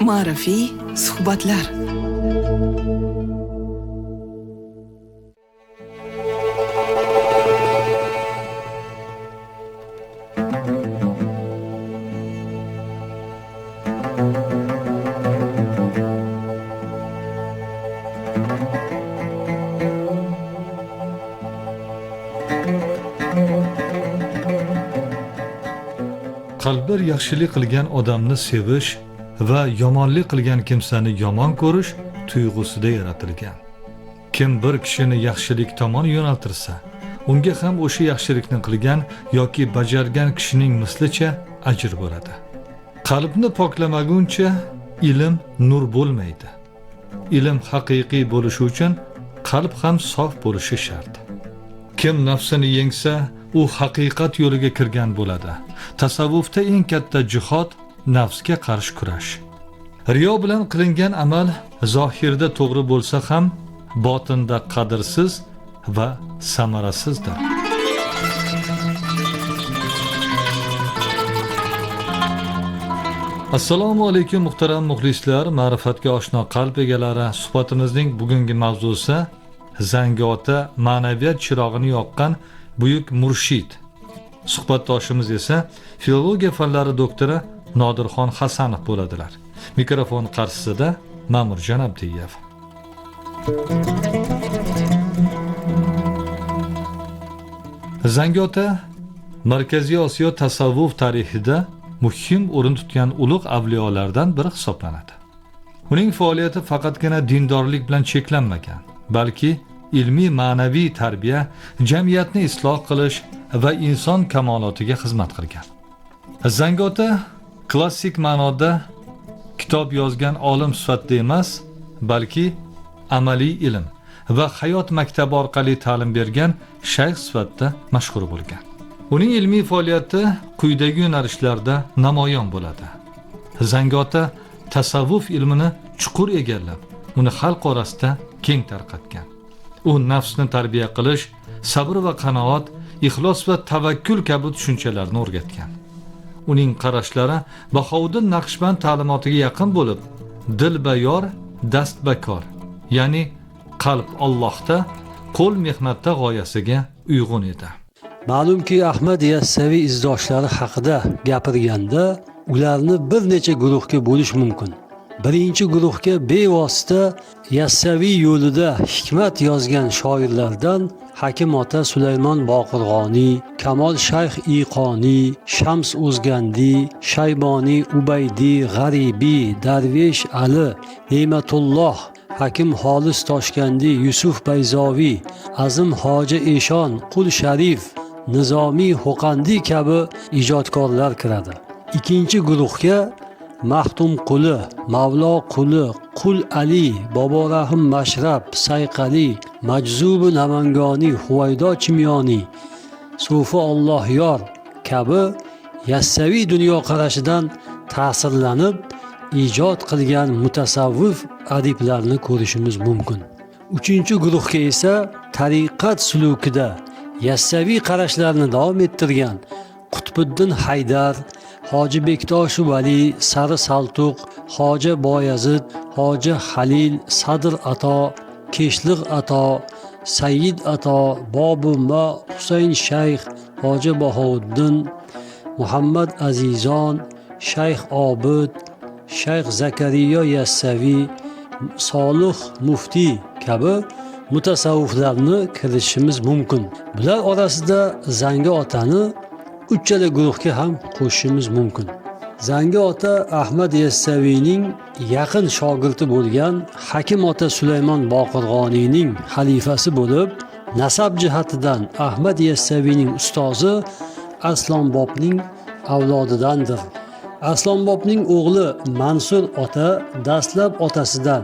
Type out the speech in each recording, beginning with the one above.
Ma'rifiy suhbatlar. Qalblar yaxshilik qilgan odamni sevish va yomonlik qilgan kimsani yomon ko'rish tuyg'usida yaratilgan. Kim bir kishini yaxshilik tomon yo'naltirsa, unga ham o'sha yaxshilikni qilgan yoki bajargan kishining mislicha ajr bo'ladi. Qalbni poklamaguncha ilm nur bo'lmaydi. Ilm haqiqiy bo'lishi uchun qalb ham sof bo'lishi shart. Kim nafsini yengsa, u haqiqat yo'liga kirgan bo'ladi. Tasavvufda eng katta jihod nafsga qarshi kurash. Riyo bilan qilingan amal zohirda to'g'ri bo'lsa ham, botinda qadrsiz va samarasizdir. Assalomu alaykum muhtaram muxlislar, ma'rifatga oshno qalb egalari. Suhbatimizning bugungi mavzusi Zangiota ma'naviyat chirog'ini yoqqan buyuk murshid. Suhbatdoshimiz esa filologiya fanlari doktori Nodirxon Hasanov bo'ladilar. Mikrofon qarshisida Ma'murjon Abdiyev. Zangiota Markaziy Osiyo tasavvuf tarixida muhim o'rin tutgan ulug' avliyolardan biri hisoblanadi. Uning faoliyati faqatgina dindorlik bilan cheklanmagan, balki ilmiy ma'naviy tarbiya, jamiyatni isloh qilish va inson kamolotiga xizmat qilgan. Zangiota klassik ma'noda kitob yozgan olim sifatida emas, balki amaliy ilm va hayot maktabi orqali ta'lim bergan shayx sifatida mashhur bo'lgan. Uning ilmiy faoliyati quyidagi yo'nalishlarda namoyon bo'ladi. Zangiota tasavvuf ilmini chuqur egallab, uni xalq orasida keng tarqatgan. U nafsni tarbiya qilish, sabr va qanoat, ixlos va tavakkul kabi tushunchalarni o'rgatgan. Uning qarashlari Bahovuddin Naqshband ta'limotiga yaqin bo'lib, dil ba yor, dast ba kor, ya'ni qalb Allohda, qo'l mehnatda g'oyasiga uyg'un edi. Ma'lumki, Ahmad Yassaviy izdoshlari haqida gapirganda ularni bir necha guruhga bo'lish mumkin. Birinchi guruhga bevosita Yassaviy yo'lida hikmat yozgan shoirlardan Hakim ota Sulaymon Boqirg'oniy, Kamol Shayx Iqoniy, Shams O'zgandiy, Shayboniy Ubaydiy, G'aribiy, Darvesh Ali, Ne'matulloh, Hakim Xolis Toshkandiy, Yusuf Bayzoviy, Azim Hoji Eshon, Qul Sharif, Nizomiy Xo'qandiy kabi ijodkorlar kiradi. Ikkinchi guruhga Maxtum Quli, Mavlo Quli, Qul Ali, Boborahim Mashrab, Sayqali, Majzubi Namangoniy, Huvaydo Chimyoniy, Sufi Allohyor kabi Yassaviy dunyoqarashidan ta'sirlanib ijod qilgan mutasavvif adiblarni ko'rishimiz mumkin. Uchinchi guruhga esa tariqat sulukida Yassaviy qarashlarni davom ettirgan Qutbiddin Haydar, Hoji Bektosh Vali, Sari Saltuq, Hoji Boyazid, Hoji Halil, Sadr Ato, Keshliq Ato, Sayyid Ato, Bobuma, Husayn Shayx, Hoji Bahovuddin, Muhammad Azizon, Shayx Obid, Shayx Zakariyo Yassaviy, Solih Muftiy kabi mutasavviflarni kiritishimiz mumkin. Bular orasida Zangi otani uchala guruhga ham qo'shishimiz mumkin. Zangi ota Ahmad Yassaviyning yaqin shogirdi bo'lgan Hakim ota Sulaymon Boqirg'oniyning xalifasi bo'lib, nasab jihatidan Ahmad Yassaviyning ustozi Arslonbobning avlodidandir. Arslonbobning o'g'li Mansur ota dastlab otasidan,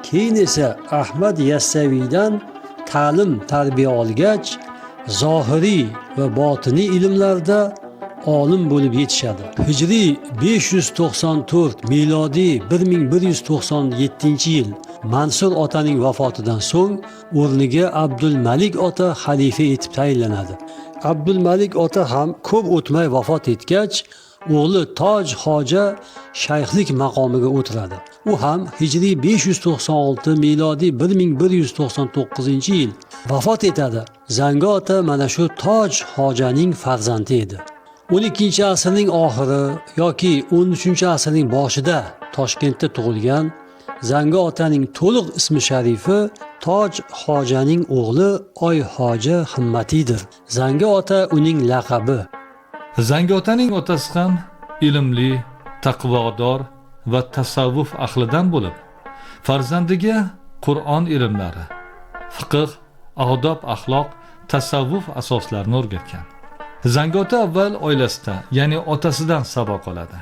keyin esa Ahmad Yassaviydan ta'lim tarbiya olgach, zohiriy va botiniy ilmlarda olim bo'lib yetishadi. Hijriy 594, milodiy 1197-yil Mansur otaning vafotidan so'ng o'rniga Abdulmalik ota xalifa etib tayinlanadi. Abdulmalik ota ham ko'p o'tmay vafot etgach, o'g'li Toj Xoja shayxlik maqomiga o'tiradi. U ham hijriy 596, milodiy 1199-yil vafot etadi. Zangi ota mana shu Toj Xojaning farzandi edi. 12 asrning oxiri yoki 13 asrning boshida Toshkentda tug'ilgan Zangi otaning to'liq ismi sharifi Toj Xojaning o'g'li Oy Xoja Himmatiydir. Zangi ota uning laqabi. Zangi otaning otasi ham ilmli, taqvodor va tasavvuf ahlidan bo'lib, farzandiga Qur'on ilmlari, fiqh, odob, axloq, tasavvuf asoslarini o'rgatgan. Zangi ota avval oilasida, ya'ni otasidan saboq oladi.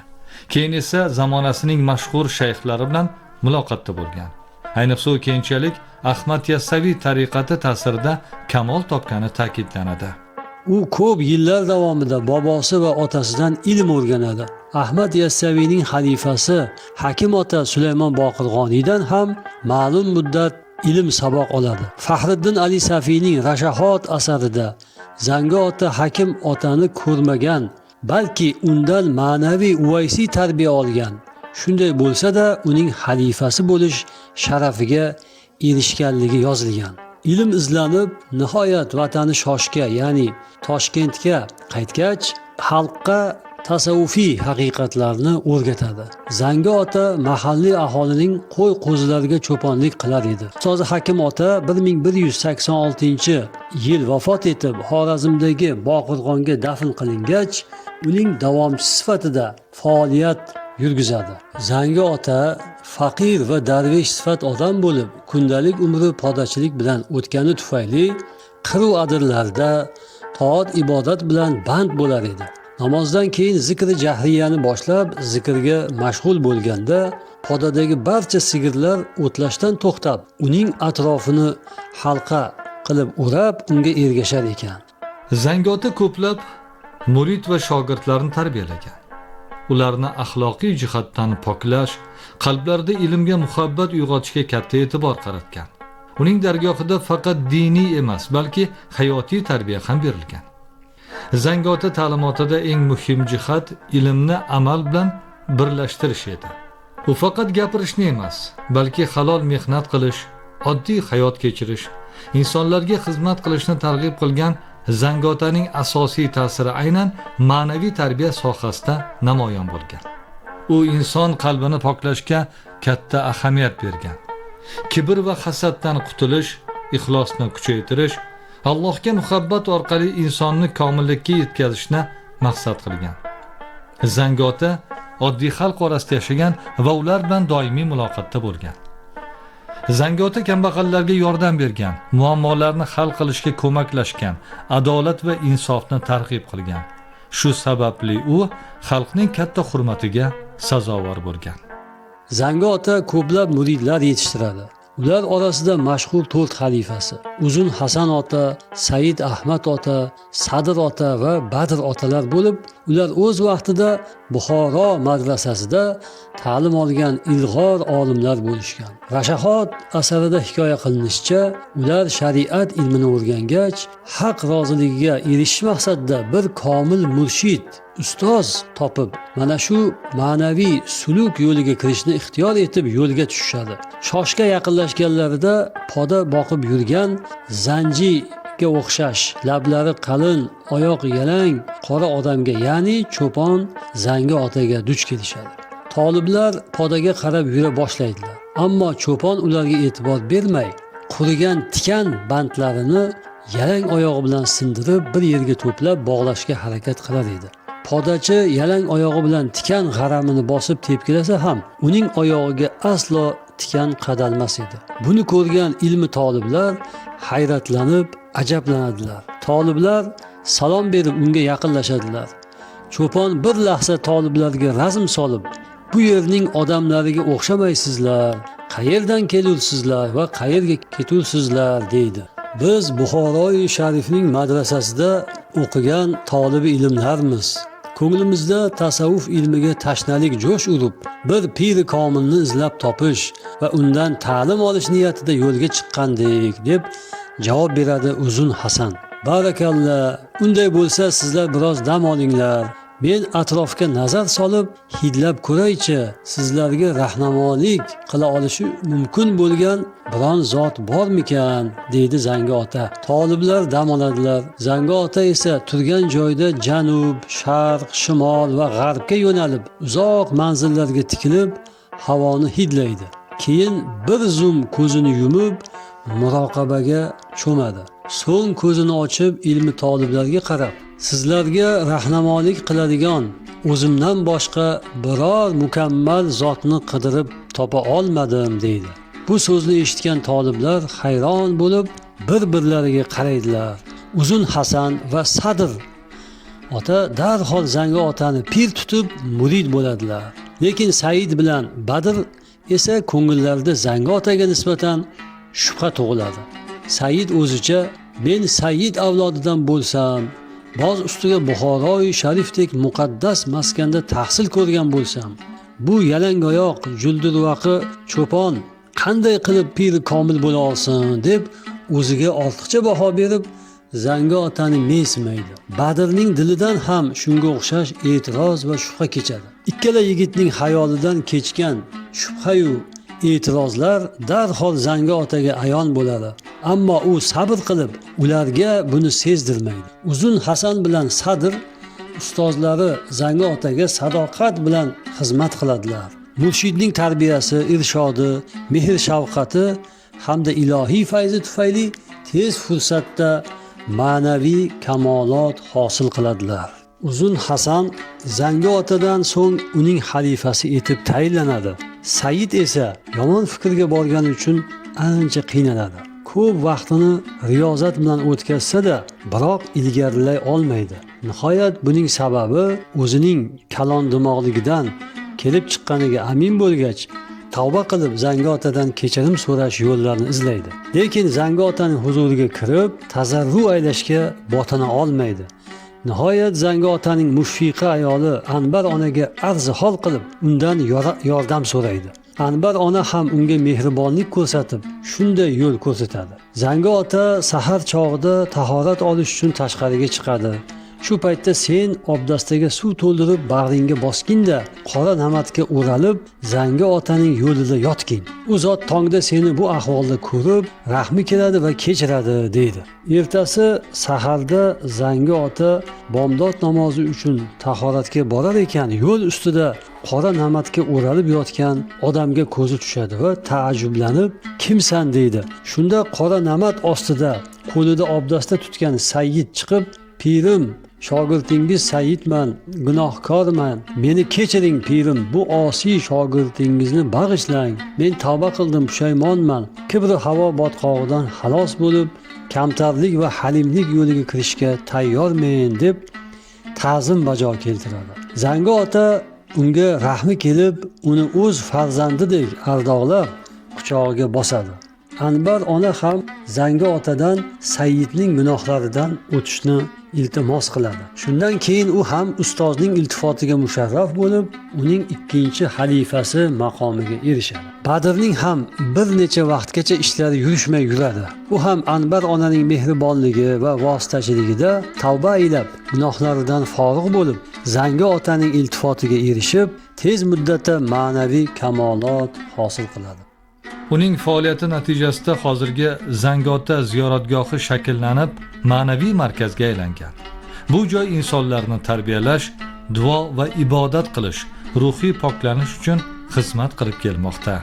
Keyin esa zamonasining mashhur shayxlari bilan muloqotda bo'lgan. Ayniqsa u keyinchalik Ahmad Yassaviy tariqati ta'sirida kamol topgani ta'kidlanadi. U ko'p yillar davomida bobosi va otasidan ilm o'rganadi. Ahmad Yassaviyning xalifasi Hakim ota Sulaymon Boqirg'oniydan ham ma'lum muddat ilm saboq oladi. Faxriddin Ali Safiyning Rashahot asarida Zangi ota Hakim otani ko'rmagan, balki undan ma'naviy uvaysiy tarbiya olgan. Shunday bo'lsa-da, uning xalifasi bo'lish sharafiga erishganligi yozilgan. Ilm izlanib, nihoyat vatani Shoshga, ya'ni Toshkentga qaytgach, xalqqa tasavvufiy haqiqatlarni o'rgatadi. Zangi ota mahalliy aholining qo'y qo'zilariga cho'ponlik qilar edi. Ustozi Hakim ota 1186-yil vafot etib, Xorazmdagi Boqirg'onga dafn qilingach, uning davomchisi sifatida faoliyat yurgizadi. Zangi ota faqir va darvesh sifat odam bo'lib, kundalik umri podachilik bilan o'tgani tufayli qiru adirlarda toat ibodat bilan band bo'lar edi. Namozdan keyin zikri jahriyani boshlab, zikrga mashg'ul bo'lganda, podadagi barcha sigirlar o'tlashdan to'xtab, uning atrofini halqa qilib o'rab, unga ergashar ekan. Zangi ota ko'plab murid va shogirdlarni tarbiyalagan. Ularni axloqiy jihatdan poklash, qalblarida ilmga muhabbat uyg'otishga katta e'tibor qaratgan. Uning dargohida faqat diniy emas, balki hayotiy tarbiya ham berilgan. Zangi ota ta'limotida eng muhim jihat ilmni amal bilan birlashtirish edi. U faqat gapirishni emas, balki halol mehnat qilish, oddiy hayot kechirish, insonlarga xizmat qilishni targ'ib qilgan. Zangi otaning asosiy ta'siri aynan ma'naviy tarbiya sohasida namoyon bo'lgan. U inson qalbini poklashga katta ahamiyat bergan. Kibr va hasaddan qutulish, ixlosni kuchaytirish, Allohga muhabbat orqali insonni komillikka yetkazishni maqsad qilgan. Zangi ota oddiy xalq orasida yashagan va ular bilan doimiy muloqotda bo'lgan. Zangi ota kambag'allarga yordam bergan, muammolarni hal qilishga ko'maklashgan, adolat va insofni targ'ib qilgan. Shu sababli u xalqning katta hurmatiga sazovor bo'lgan. Zangi ota ko'plab muridlar yetishtiradi. Ular orasida mashhur 4 xalifasi Uzun Hasan ota, Said Ahmad ota, Sadr ota va Badr otalar bo'lib, ular o'z vaqtida Buxoro madrasasida ta'lim olgan ilg'or olimlar bo'lishgan. Rashahot asarida hikoya qilinishicha, ular shariat ilmini o'rgangach, haq roziligiga erishish maqsadida bir komil murshid, ustoz topib, mana shu ma'naviy suluk yo'liga kirishni ixtiyor etib yo'lga tushishadi. Shoshga yaqinlashganlarida poda boqib yurgan zanjiga o'xshash, lablari qalin, oyoq yalang qora odamga, ya'ni cho'pon Zangi otaga duch kelishadi. Toliblar podaga qarab yura boshlaydilar. Ammo cho'pon ularga e'tibor bermay, qurigan tikan bandlarini yalang oyog'i bilan sindirib, bir yerga to'plab bog'lashga harakat qilar edi. Podachi yalang oyog'i bilan tikan g'aramini bosib tepkilasa ham, uning oyog'iga aslo tikan qadalmas edi. Buni ko'rgan ilmi toliblar hayratlanib, ajablanadilar. Toliblar salom berib unga yaqinlashadilar. Cho'pon bir lahza toliblarga razm solib, bu yerning odamlariga o'xshamaysizlar, qayerdan kelursizlar va qayerga ketursizlar deydi. Biz Buxoroi Sharifning madrasasida o'qigan tolibi ilmlarmiz. Ko'nglimizda tasavvuf ilmiga tashnalik jo'sh urib, bir piri komilni izlab topish va undan ta'lim olish niyatida yo'lga chiqqandik, deb javob beradi Uzun Hasan. Barakalla, unday bo'lsa sizlar biroz dam olinglar. Men atrofga nazar solib, hidlab ko'raychi, sizlarga rahnamolik qila olishi mumkin bo'lgan biron zot bormikan, deydi Zangi ota. Toliblar dam oladilar. Zangi ota esa turgan joyda janub, sharq, shimol va g'arbga yo'nalib, uzoq manzillarga tikilib, havoni hidlaydi. Keyin bir zum ko'zini yumib, muroqabaga cho'madi. So'ng ko'zini ochib, ilmi toliblarga qarab, sizlarga rahnamolik qiladigan o'zimdan boshqa biror mukammal zotni qidirib topa olmadim, deydi. Bu so'zni eshitgan toliblar hayron bo'lib, bir-birlariga qaraydilar. Uzun Hasan va Sadr ota darhol Zangi otani pir tutib murid bo'ladilar. Lekin Said bilan Badr esa ko'ngillarida Zangi otaga nisbatan shubha tug'iladi. Said o'zicha, men Said avlodidan bo'lsam, boz ustiga Buxoroi sharifdek muqaddas maskanda tahsil ko'rgan bo'lsam, bu yalangoyoq juldurvaqi cho'pon qanday qilib pir komil bo'la olsin, deb o'ziga ortiqcha baho berib, Zangi otani mensimaydi. Badrning dilidan ham shunga o'xshash e'tiroz va shubha kechadi. Ikkala yigitning xayolidan kechgan shubhayu e'tirozlar darhol Zangi otaga ayon bo'ladi. Ammo u sabr qilib, ularga buni sezdirmaydi. Uzun Hasan bilan Sadr ustozlari Zangi otaga sadoqat bilan xizmat qiladilar. Murshidning tarbiyasi, irshodi, mehr shafqati hamda ilohiy fayzi tufayli tez fursatda ma'naviy kamolot hosil qiladilar. Uzun Hasan Zangi otadan so'ng uning xalifasi etib tayinlanadi. Said esa yomon fikrga borgani uchun ancha qiynaladi. Ko'p vaqtini riyozat bilan o'tkazsa-da, biroq ilgarilay olmaydi. Nihoyat buning sababi o'zining kalon dimog'ligidan kelib chiqqaniga amin bo'lgach, tavba qilib Zangi otadan kechirim so'rash yo'llarini izlaydi. Lekin Zangi otaning huzuriga kirib, tazarru aylashga botina olmaydi. Nihoyat Zangi otaning mushfiqa ayoli Anbar onaga arzi hol qilib, undan yordam so'raydi. Anbar ona ham unga mehribonlik ko'rsatib, shunday yo'l ko'rsatadi. Zangi ota sahar chog'ida tahorat olish uchun tashqariga chiqadi. Shu paytda sen obdastaga suv to'ldirib bag'ringga bosginda, qora namatga o'ralib Zangi otaning yo'lida yotgin. U zot tongda seni bu ahvolda ko'rib, rahmi keladi va kechiradi, deydi. Ertasi saharda Zangi ota bomdod namozi uchun tahoratga borar ekan, yo'l ustida qora namatga o'ralib yotgan odamga ko'zi tushadi va taajjublanib, kimsan, deydi. Shunda qora namat ostida qo'lida obdasta tutgan Sayyid chiqib, pirim, shogirdingiz Saidman, gunohkorman, meni kechiring pirim, bu osiy shogirdingizni bag'ishlang, men tavba qildim, pushaymonman, kibri havo botqog'idan xalos bo'lib, kamtarlik va halimlik yo'liga kirishga tayyormen, deb ta'zim bajo keltiradi. Zangi ota unga rahmi kelib, uni o'z farzandidek ardoqlab quchog'iga bosadi. Anbar ona ham Zangi otadan Saidning gunohlaridan o'tishni iltimos qiladi. Shundan keyin u ham ustozning iltifotiga musharraf bo'lib, uning ikkinchi xalifasi maqomiga erishadi. Badrning ham bir necha vaqtgacha ishlari yurishmay yuradi. U ham Anbar onaning mehribonligi va vositachiligida tavba aylab, gunohlaridan forig' bo'lib, Zangi otaning iltifotiga erishib, tez muddatda ma'naviy kamolot hosil qiladi. Uning faoliyati natijasida hozirgi Zangiota ziyoratgohi shakllanib, ma'naviy markazga aylangan. Bu joy insonlarni tarbiyalash, duo va ibodat qilish, ruhiy poklanish uchun xizmat qilib kelmoqda.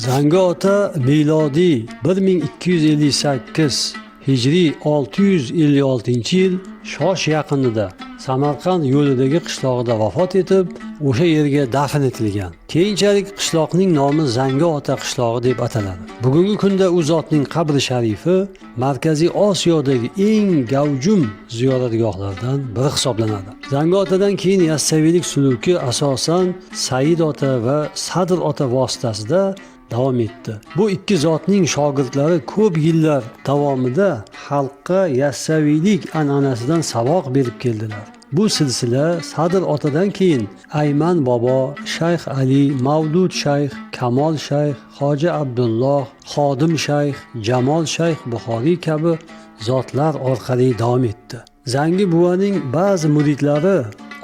Zangi ota milodiy 1258 hijriy 656-yil Shosh yaqinida Samarqand yo'lidagi qishlog'ida vafot etib, o'sha yerga dafn etilgan. Keyinchalik qishloqning nomi Zangi ota qishlog'i deb ataladi. Bugungi kunda u zotning qabri sharifi Markaziy Osiyodagi eng gavjum ziyoratgohlardan biri hisoblanadi. Zangi otadan keyin Yassaviylik suluki asosan Said ota va Sadr ota vositasida davom etdi. Bu ikki zotning shogirdlari ko'p yillar davomida xalqqa Yassaviylik an'anasidan saboq berib keldilar. Bu silsila Sadr otadan keyin Ayman bobo, Shayx Ali, Mavlud shayx, Kamol shayx, Hoji Abdulloh, Xodim shayx, Jamol shayx Buxoriy kabi zotlar orqali davom etdi. Zangi buvaning ba'zi muridlari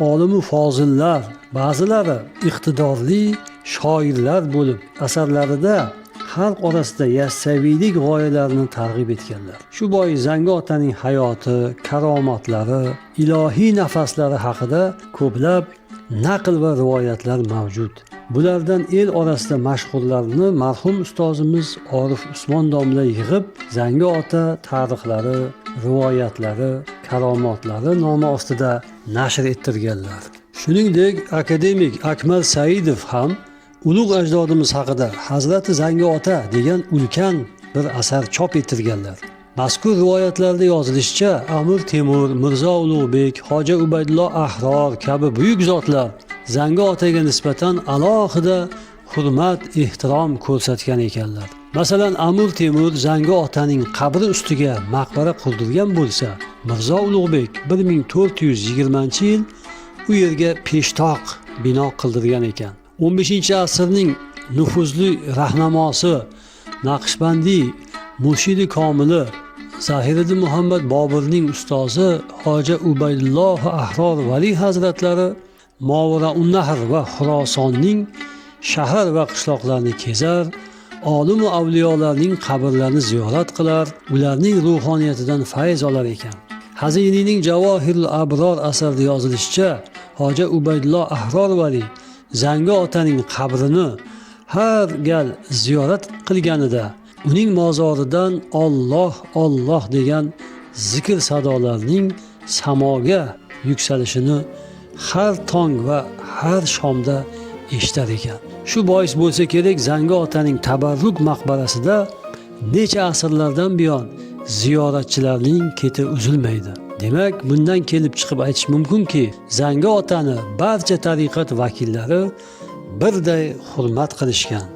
olimu fozillar, ba'zilari iqtidorli shoirlar bo'lib, asarlarida xalq orasida yassaviylik g'oyalarini targ'ib etganlar. Shu bois Zangi otaning hayoti, karomatlari, ilohiy nafaslari haqida ko'plab naql va rivoyatlar mavjud. Bulardan el orasida mashhurlarni marhum ustozimiz Orif Usmon domla yig'ib, Zangi ota tarixlari, rivoyatlari, karomatlari nomi ostida nashr ettirganlar. Shuningdek, akademik Akmal Saidov ham ulug' ajdodimiz haqida Hazrati Zangi ota degan ulkan bir asar chop ettirganlar. Mazkur rivoyatlarda yozilishicha, Amir Temur, Mirzo Ulug'bek, Hoji Ubaydullo Ahror kabi buyuk zotlar Zangi otaga nisbatan alohida hurmat, ehtirom ko'rsatgan ekanlar. Masalan, Amir Temur Zangi otaning qabri ustiga maqbara qurdirgan bo'lsa, Mirzo Ulug'bek 1420-yil u yerga peshtoq bino qildirgan ekan. 15-asrning nufuzli rahnamosi Naqshbandiy murshidi komili Zahiriddin Muhammad Boburning ustozi Hoji Ubaydulloh Ahror Vali hazratlari Movarounnahr va Xurosonning shahar va qishloqlarini kezar, olim va avliyolarning qabrlarini ziyorat qilar, ularning ruhoniyatidan fayz olar ekan. Haziniyning Javohirul Abror asarida yozilishicha, Hoji Ubaydulloh Ahror Vali Zangi otaning qabrini har gal ziyorat qilganida uning mozoridan Alloh Alloh degan zikr sadolarining samoga yuksalishini har tong va har shomda eshitar ekan. Shu bois bo'lsa kerak, Zangi otaning tabarruk maqbarasida necha asrlardan buyon ziyoratchilarning keti uzilmaydi. Demak, bundan kelib chiqib aytish mumkinki, Zangi otani barcha tariqat vakillari birday hurmat qilishgan.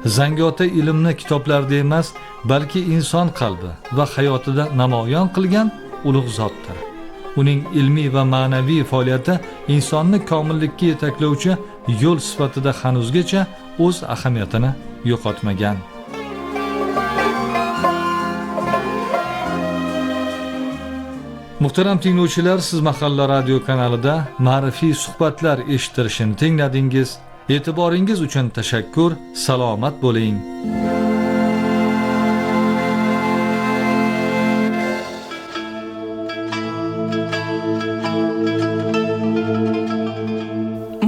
Zangi ota ilmni kitoblarda emas, balki inson qalbi va hayotida namoyon qilgan ulug' zotdir. Uning ilmiy va ma'naviy faoliyati insonni komillikka yetaklovchi yo'l sifatida hanuzgacha o'z ahamiyatini yo'qotmagan. Muhtaram tinglovchilar, siz Mahalla radio kanalida ma'rifiy suhbatlar eshittirishini tingladingiz. E'tiboringiz uchun tashakkur, salomat bo'ling.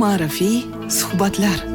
Ma'rifiy suhbatlar.